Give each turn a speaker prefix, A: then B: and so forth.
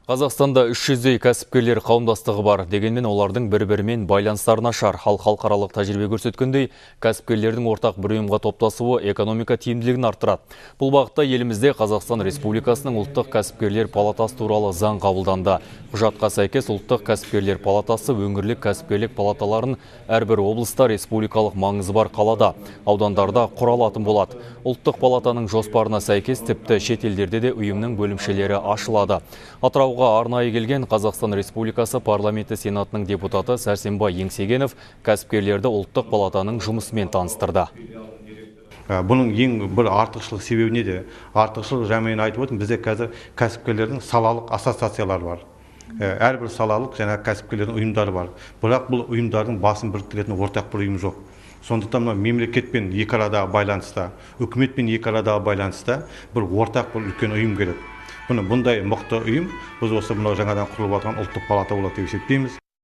A: Қазақстанда 300-дей кәсіпкерлер қауымдастығы бар. Дегенмен олардың бір-бірімен байланыстары нашар. Ал халықаралық тәжірибе көрсеткендей, кәсіпкерлердің ортақ бір ұйымға топтасуы экономика тиімділігін арттырады. Бұл бағытта елімізде Қазақстан Республикасының ұлттық кәсіпкерлер палатасы туралы заң қабылданды. Құжатқа сәйкес, ұлттық кәсіпкерлер палатасы өңірлік кәсіпкерлік палаталарын әрбір облыста, республикалық маңызы бар қалада, аудандарда құралатын болады. Ұлттық палатаның жоспарына сәйкес, тіпті шет елдерде де ұйымның бөлімшелері ашылады. Атырауға арнайы келген Қазақстан Республикасы Парламенті Сенатының депутаты Сәрсенбай Еңсегенов кәсіпкерлерді ұлттық палатаның жұмысымен таныстырды.
B: Бұның ең бір артықшылық себебі неде? Артықшылық, жаңа мен айтып отырмын, бізде қазір кәсіпкерлердің салалық ассоциациялары бар. Әрбір салалық жаңа кәсіпкерлердің ұйымдары бар. Бірақ бұл ұйымдардың басын біріктіретін ортақ бір ұйым жоқ. Сондықтан мына мемлекетпен екі арадағы байланыста, үкіметпен екі арадағы байланыста бір ортақ, бір үлкен ұйым керек. Бұны бұндай мықты ұйым біз осы мынау жаңадан құрылып жатқан ұлттық палата болады деп есептейміз.